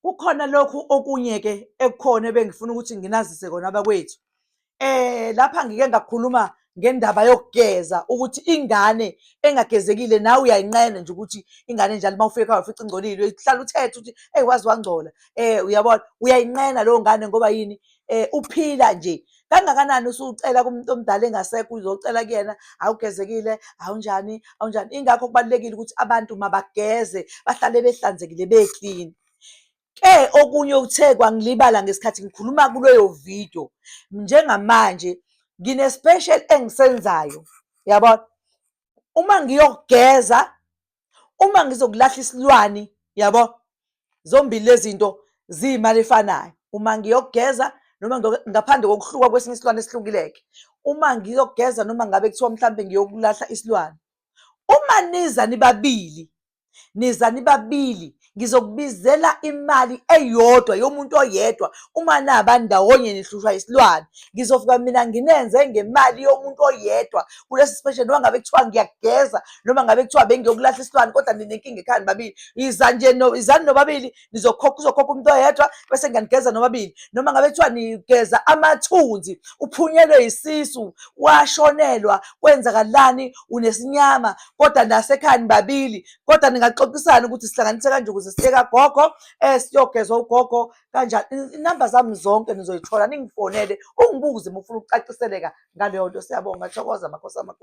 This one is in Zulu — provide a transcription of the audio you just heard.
Kukhona lokhu okunye-ke ekukhona ebengifuna ukuthi nginazise kona bakwethu. Lapha ngike ngakhuluma ngendaba yokugeza ukuthi ingane engagezekile nawe uyayinqena nje ukuthi ingane enjalo uma ufika ekhaya ufica ingcolile uhlala uthethe ukuthi eyi waze wangcola uyabona uyayinqena leyo ngane ngoba yini uphila nje kangakanani usucela kumuntu omdala engasekho uzocela kuyena awugezekile awunjani awunjani ingakho kubalulekile ukuthi abantu mabageze bahlale behlanzekile beklini Ke okunye okuthe kwangilibala ngesikhathi ngikhuluma kuleyo video, njengamanje ngine-special engisenzayo, yabona? Uma ngiyogeza, uma ngizokulahla isilwane, yabo? Zombili lezi zinto ziyimali efanayo. Uma ngiyogeza noma ngaphandle kokuhluka kwesinye isilwane esihlukile-ke. Uma ngiyogeza noma ngabe kuthiwa mhlampe ngiyokulahla isilwane. Uma niza nibabili, Niza nibabili, ngizokubizela imali eyodwa yomuntu oyedwa uma naba ndawonye nihlushwa isilwane. Ngizofika mina nginenze ngemali yomuntu oyedwa kulesi special noma ngabe kuthiwa ngiyakugeza noma ngabe kuthiwa bengiyokulahla isilwane kodwa ninenkinga ekhaya nibabili. Yiza nje no, izani nobabili nizokhokha uzokhokha umuntu oyedwa bese ngiyanigeza nobabili. Noma ngabe kuthiwa nigeza amathunzi uphunyelwe yisisu washonelwa kwenzakalani unesinyama kodwa nasekhaya nibabili kodwa ningaxoxisana ukuthi sihlanganise kanje ukuze siye kagogo siyogezwa ugogo kanjani. Inamba zami zonke nizoyithola ningifonele ungibuze uma ufuna ukucaciseleka ngaleyo nto. Siyabonga, thokoza makhosi amakhulu.